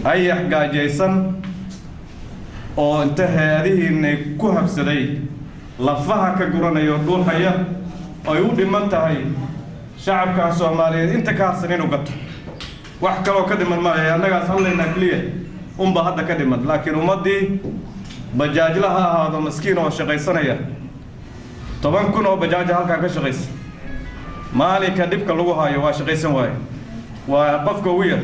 Ayax gaajaysan oo inta hay-adihiinay ku habsaday lafaha ka guranaya oo dhuuxaya, ay u dhiman tahay shacabka Soomaaliyeed inta ka harsan inuu gato. Wax kaloo ka dhiman maayo. Annagaas hadlaynaa keliya unba hadda ka dhiman, laakiin ummaddii bajaajla ha ahaado, maskiin oo shaqaysanaya, 10,000 oo bajaaja halkaa ka shaqaysa, maalinka dhibka lagu hayo waa shaqaysan waaye. Waa qofka ugu yar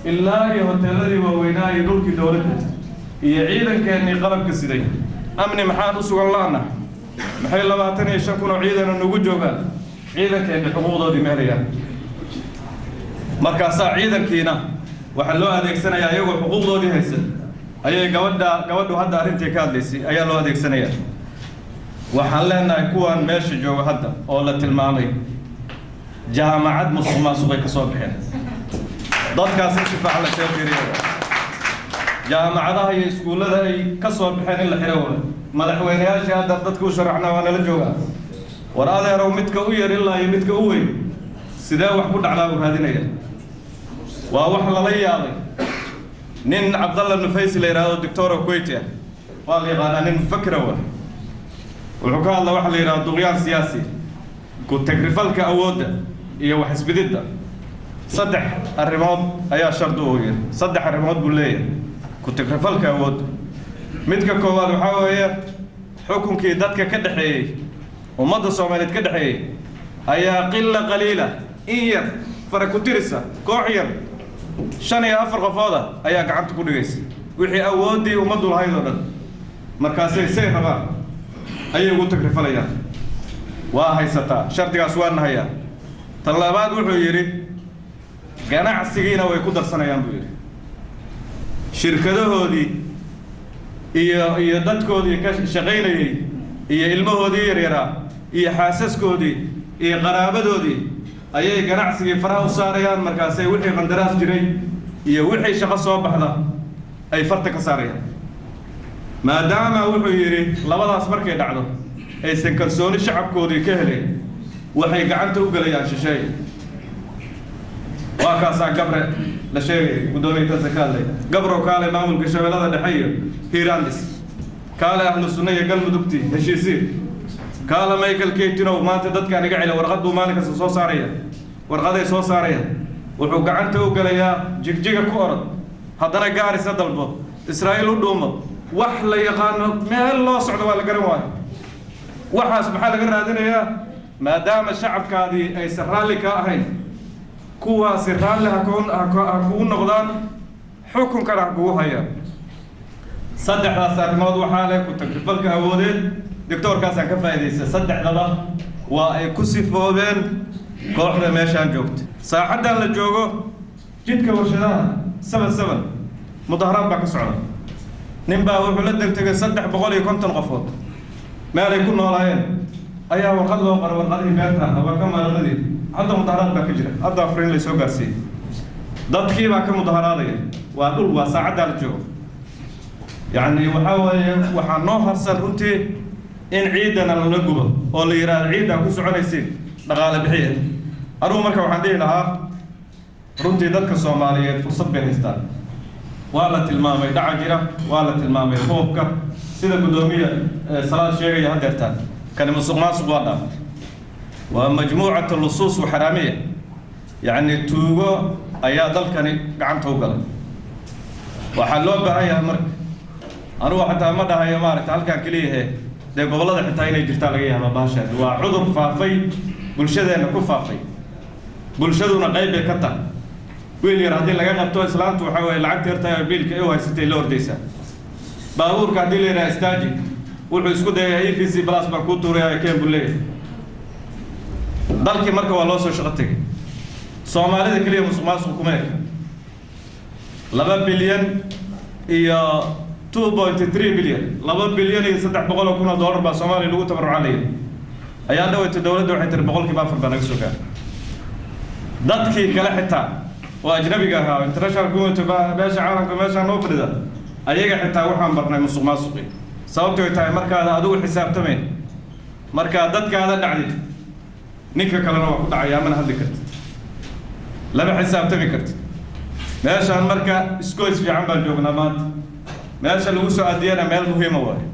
ilaa iyo hoteeladii waaweynaa iyo dhulkii dowladda iyo ciidankeennii qalabka siday. Amni maxaan u sugan la'na? Maxay 25,000 oo ciidana nagu joogaan? Ciidankeenni xuquuqdoodii ma helayaan. Markaasaa ciidankiina waxaa loo adeegsanayaa iyagoo xuquuqdoodii haysan ayay gabadha, gabadhu hadda arrintii ka hadlaysay ayaa loo adeegsanayaa. Waxaan leenahay kuwan meesha jooga hadda oo la tilmaamay jaamacad musuq maasuqay ka soo baxeen. Dadkaas in si fiican la soo fiiriyo, jaamacadaha iyo iskuullada ay ka soo baxeen in la xiro waayo. Madaxweyneyaashii hadda dadka u sharaxna waa nala joogaa. War adeerow, midka u yar ilaa iyo midka u weyn sidee wax ku dhacdaa uu raadinaya. Waa wax lala yaabay. Nin Cabdalla Nufaysi la yidhahdo, doctor Kuwaiti ah, waa la yaqaanaa, nin mufakira wa, wuxuu ka hadla waxa la yidhahdo duqyaan siyaasi, ku tagrifalka awoodda iyo wax isbididda. Saddex arrimood ayaa shardi uu yidhi, saddex arrimood buu leeyahay ku tagrifalka awoodda. Midka koowaad waxaa weeye xukunkii dadka ka dhexeeyey, ummadda Soomaaliyeed ka dhexeeyey, ayaa qila qaliila, in yar fara ku tirisa, koox yar, shan iyo afar qofooda ayaa gacanta ku dhigaysa wixii awooddii ummaddu lahayd oo dhan. Markaasay say rabaan ayay ugu tagrifalayaan. Waa haysataa shardigaas, waa nahayaa. Tan labaad wuxuu yidhi ganacsigiina way ku darsanayaan buu yidhi. Shirkadahoodii iyo dadkoodii ka shaqaynayey iyo ilmahoodii yaryaraa iyo xaasaskoodii iyo qaraabadoodii ayay ganacsigii faraha u saarayaan. Markaasay wixii qandaraas jiray iyo wixii shaqo soo baxda ay farta ka saarayaan. Maadaama wuxuu yidhi labadaas markay dhacdo aysan kalsooni shacabkoodii ka helayn, waxay gacanta u gelayaan shisheeye. Waa kaasaa Gabre la sheegay, guddoomiye tansa ka hadlay. Gabrow, kaale maamulka Shabeellada Dhexe iyo Hiiraandhis, kaale Ahlu Sunna iyo Galmudugti heshiisiin, kaale Michael Keatinow maanta dadkaan iga celi. Warqad buu maalin kasta soo saaraya, warqaday soo saaraya. Wuxuu gacanta u gelayaa Jigjiga ku orod, haddana Gaarisa dalbo, Israa'iil u dhuumo, wax la yaqaano meel loo socdo waa la garan waayo. Waxaas maxaa laga raadinayaa? Maadaama shacabkaadii aysan raalli ka ahayn, kuwaasi raalli ha kugu noqdaan, xukunkana ha kugu hayaan. Saddexdaas arrimood waxaa leh ku tagrifalka awoodeed. Doctoorkaasaan ka faa'iidaysta. Saddexdaba waa ay ku sifoobeen kooxda meeshaan joogta. Saacaddan la joogo Jidka Warshadaha 77 mudaharaad baa ka socda. Nin baa wuxuu la degtegay 350 qofood meelay ku noolaayeen ayaa warqad loo qoray, warqadihii beerta ah waa ka maalinadii. Hadda mudaharaad baa ka jira, hadda afriin lay soo gaarsiiyey, dadkii baa ka mudaharaadaya. Waa dhul, waa saacaddaa la joogo. Yacni waxaa weeye waxaa noo harsan runtii in ciidana lala gubo oo la yidhaahdo ciiddaa ku soconaysiin dhaqaale bixiya. Anugu marka waxaan dhihi lahaa runtii dadka Soomaaliyeed fursad bay haystaan. Waa la tilmaamay dhaca jira, waa la tilmaamay boobka, sida guddoomiye Salaad sheegaya haddeertaan. Kani musuq maasuq waa dhaaf, waa majmuucata lusuus wa xaraamiya, yacni tuugo ayaa dalkani gacanta u galay. Waxaa loo baahan yahay marka, anugu xataa ma dhahayo maaragta halkaan keliyahe, dee gobollada xitaa inay jirtaa laga yaaba. Bahashaasi waa cudur faafay, bulshadeenna ku faafay, bulshaduna qayb bay ka tahay. Wiil yar haddii laga qabto, islaantu waxaa weeye lacagta yartahay oo biilka u haysatay la ordaysaa. Baabuurka haddii la yidhaha istaaji, wuxuu isku dayayaa EVC Plus baan kuu tuuraya, keen buu leeyahay. Dalkii marka waa loo soo shaqo tegay. Soomaalida keliya musuq maasuq kuma eka. 2 bilyan iyo 2.3 bilyan, 2 bilyan iyo 300,000 oo dollar baa Soomaaliya lagu tabarucanaya. Ayaa dhaweyta dowladda waxay tiri 4% baa naga soo gaaray. Dadkii kale xitaa oo ajnabiga ahaa, international community, beesha caalamka meeshaa noo fadhida, ayaga xitaa waxaan barnay musuq maasuqi. Sababto ay tahay markaada adigu xisaabtamayn, markaad dadkaada dhacdid, ninka kalena waa ku dhacayaa. Mana hadli kartid, lama xisaabtami kartid. Meeshaan marka iskoys fiican baan joognaa maanta. Meesha lagu soo aadiyana meel muhiima waaye.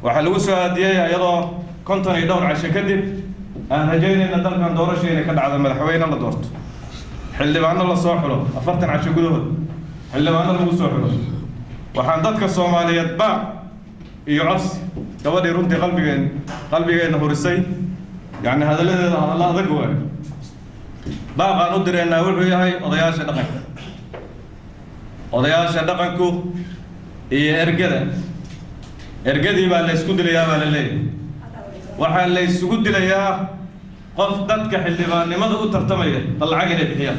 Waxaa lagu soo aadiyey iyadoo 50 iyo dhowr casho kadib aan rajaynayna dalkan doorasha inay ka dhacdo, madaxweyne la doorto, xildhibaano la soo xulo, 40 casho gudahood xildhibaano lagu soo xulo. Waxaan dadka Soomaaliyeed baaq iyo codsi, gabadhii runtii qalbigeenna hurisay, yacni hadalladeeda hadallo adag waayo, baaqaan u direynaa wuxuu yahay odayaasha dhaqanka, odayaasha dhaqanku iyo ergada. Ergadii baa la ysku dilayaa baa la leeyahay. Waxaa la isugu dilayaa qof dadka xildhibaannimada u tartamaya bal lacag inay bixiyaan.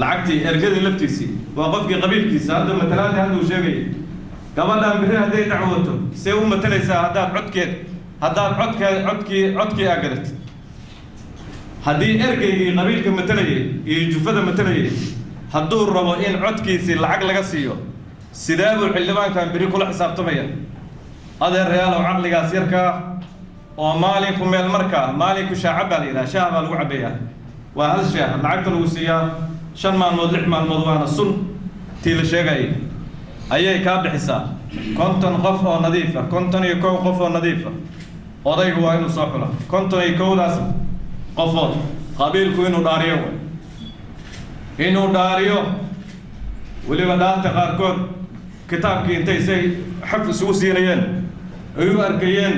Lacagtii ergadii laftiisii waa qofkii qabiilkiisa hadda matalaadii hadda uu sheegayay. Gabadhaan birri hadday dacwoto, see u matalaysaa haddaad codkeed haddaad codkee codkii codkii aa gadatid? Haddii ergeygii qabiilka matalayay iyo jufada matalayay hadduu rabo in codkiisii lacag laga siiyo, sidee buu xildhibaankan beri kula xisaabtamaya? Adeerayaalow, caqligaas yarkaa oo maalinku meel markaa maalinku shaacab baa la yidhaha, shaah baa lagu cabbeeyaa, waa hal shaah lacagta lagu siiyaa 5 maalmood, 6 maalmood, waana sun tii la sheegayay ayay kaa bixisaa. 50 qof oo nadiifa, 51 qof oo nadiifa odaygu waa inuu soo xula. 51daas qofood qabiilku inuu dhaariyo way, inuu dhaariyo. Weliba dhaarta qaarkood kitaabkii intay say xaf isugu siinayeen ay u arkayeen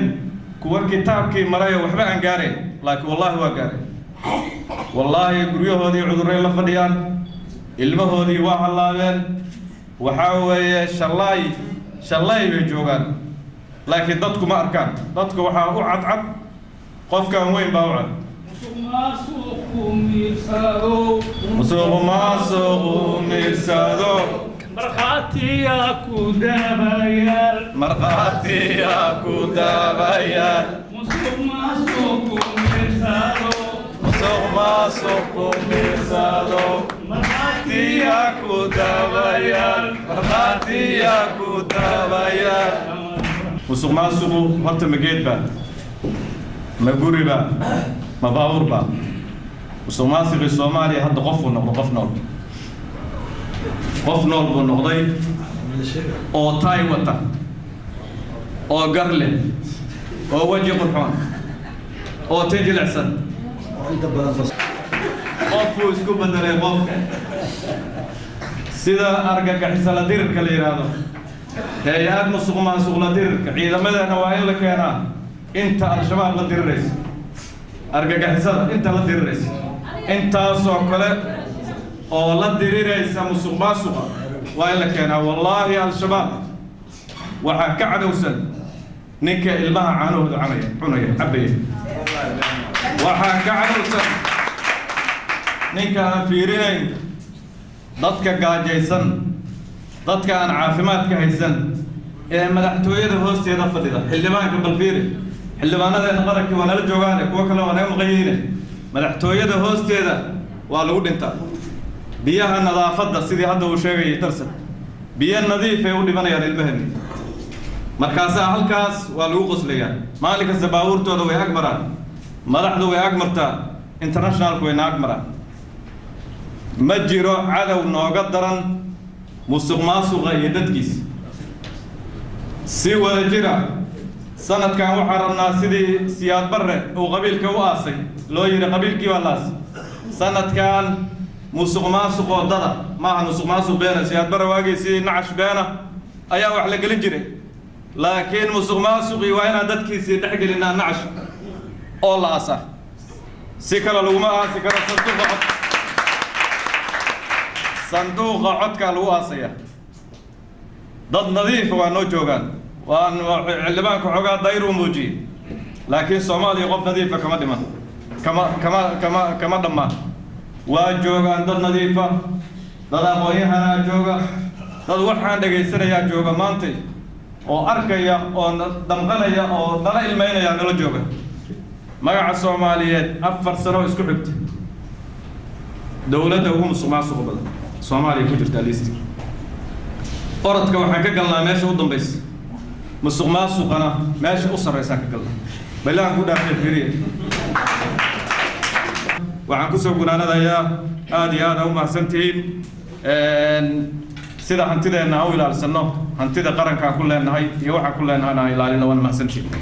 kuwa kitaabkii marayo waxba aan gaarayn, laakiin wallaahi waa gaareen. Wallaahi guryahoodii cudurray la fadhiyaan, ilmahoodii waa hallaabeen. Waxaa weeye shallaay shallaay bay joogaan, laakiin dadku ma arkaan. Dadku waxaa u cadcad qofkan weyn baa u cad. Musuq maasuqu miirsado, markhaatiyaa ku daabayaal, markhaatiyaa ku daabayaal. Musuq maasuqu miirsado, musuq maasuqu miirsado, markhaatiyaa ku daabayaal, markhaatiyaa ku daabayaal. Musuq maasuqu horta ma geed baa, ma guri baa, ma baabuur baa? Musuq maasuqii Soomaaliya hadda qofuu noqdo, qof nool, qof nool buu noqday oo taay wata oo gar leh oo weji qurxoon oo tin jilicsan. Qofuu isku bedelay qof sida argagixisa la dirirka la yidhaahdo, hay-ad musuq maasuq la dirirka. Ciidamadeenna waa in la keenaa inta Al-Shabaab la diriraysa, argagixisada inta la diriraysa, intaasoo kale oo la diriraysa musuq maasuqa waa in la keenaa. Wallaahi Al-Shabaab waxaa ka cadowsan ninka ilmaha caanahooda canaya, cunaya, cabaya. Waxaa ka cadowsan ninka aan fiirinayn dadka gaajaysan, dadka aan caafimaadka haysan ee madaxtooyada hoosteeda fadhida. Xildhibaanka balfiiri, xildhibaanadeena qarankii waa nala joogaane, kuwo kale waa naga maqan yihiine. Madaxtooyada hoosteeda waa lagu dhintaa. Biyaha nadaafadda, sidii hadda uu sheegayay Tarsan, biyo nadiifay u dhimanayaan ilmahani. Markaasaa halkaas waa lagu qoslayaa. Maalin kasta baabuurtooda way ag maraan, madaxdu way ag martaa, internationalku way na ag maraan. Ma jiro cadow nooga daran musuq maasuqa iyo dadkiisa. Si wada jira sanadkan waxaan rabnaa, sidii Siyaad Barre uu qabiilka u aasay, loo yidhi qabiilkii baa la aasay, sanadkan musuq maasuqoo dada maaha musuq maasuq beena. Siyaad Barre waagii sidii nacash beena ayaa wax la gelin jiray, laakiin musuq maasuqii waa inaan dadkiisii dhex gelinaa nacash oo la aasaa. Si kale laguma aasi karo, sanduuqa cod, sanduuqa codkaa lagu aasaya. Dad nadiifa waa noo joogaan, waan xildhibaanka xoogaa dayruu muujiyey, laakiin Soomaaliya qof nadiifa kama dhiman, kama dhammaan. Waa joogaan dad nadiifa, dad aqoon-yahanaa jooga, dad waxaan dhegaysanayaa jooga maantay oo arkaya oo damqanaya oo nala ilmaynaya nala jooga. Magaca Soomaaliyeed 4 sano isku xigta dowladda ugu musuq maasuqa badan Soomaaliya ku jirta listi. Orodka waxaan ka galnaa meesha u dambaysa, musuq maasuqana meesha u sarreysaan ka galnaa. Ballaan ku dhaafay fiiriya. Waxaan kusoo gunaanadayaa, aada iyo aad a u mahadsantihiin. Sida hantideenna ha u ilaalsano, hantida qarankaan ku leenahay iyo waxaan ku leenahayna aan ilaalino. Waana mahadsantiin.